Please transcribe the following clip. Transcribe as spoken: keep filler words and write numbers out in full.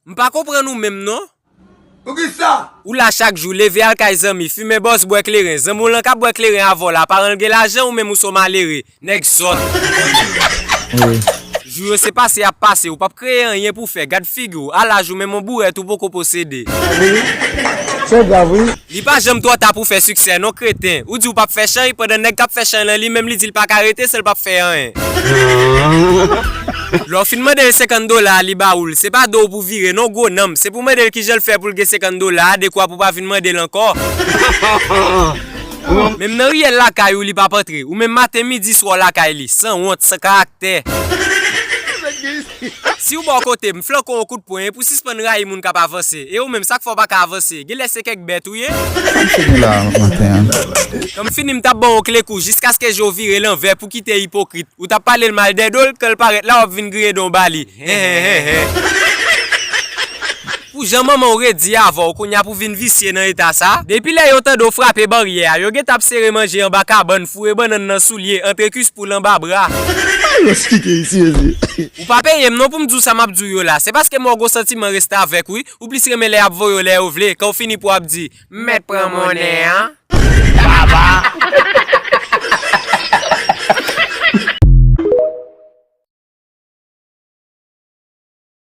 M pa konprann ou menm non. Poukisa? Ou la chak jou, leve al kay zanmi, fimen bòs, bwè kleren. Zanmi w lan k ap bwè kleren avè w la, paran l gen lajan, ou menm ou se yon malere. Nèg sòt. Jou yo se pase y ap pase, ou p ap kreye anyen pou fè. Gad figi w, a laj ou menm yon bourèt ou poko posede. Se grav wi. Li pa janm twò ta pou fè siksè non kreten. Ou di w p ap fè chay, pandan nèg k ap fè chay lan li menm li di l pa ka rete san l p ap fè anyen. Lè w fin mande l senkant dola a, li ba ou l. Se pa do w pou vire non gwo nanm. Se pou mande l kijan l fè pou l gen senkant dola a, dekwa pou pa vin mande l ankò. Menm nan riyèl lakay ou li p ap antre. Ou menm maten, midi, swa w lakay li. Sanwont, san karaktè. Si w bò kote m, flanke w yon kout pwen, e pou sispann rayi moun k ap avanse. E ou menm, sa k fè w pa ka avanse? Genlè se kèk bèt ou ye? Sa m fini la maten an? Kan m fini, m t ap ba w yon kle kou jiskaske je w vire lanvè pou kite ipokrit. Ou t ap pale l mal dèdo l, kan l parèt la, w ap vin griyen dan w ba li. Hen, hen, hen, hen. Pou jan manman w redi avè w, kounye a pou vin visye nan eta sa. Depi lè yo tande w frape baryè a, yo gentan ap sere manje anba kabann, foure bannann nan soulye, antre kwis poul anba bra. Yo stike isi, mezi. Ou pa peye m non pou m di w sa m ap di w yo la. Se paske m wè w gon santiman restavèk wi. Ou plis renmen lè y ap voye w lè yo vle. Kan w fini pou w ap di, "M mèt pran monnen an." Baba.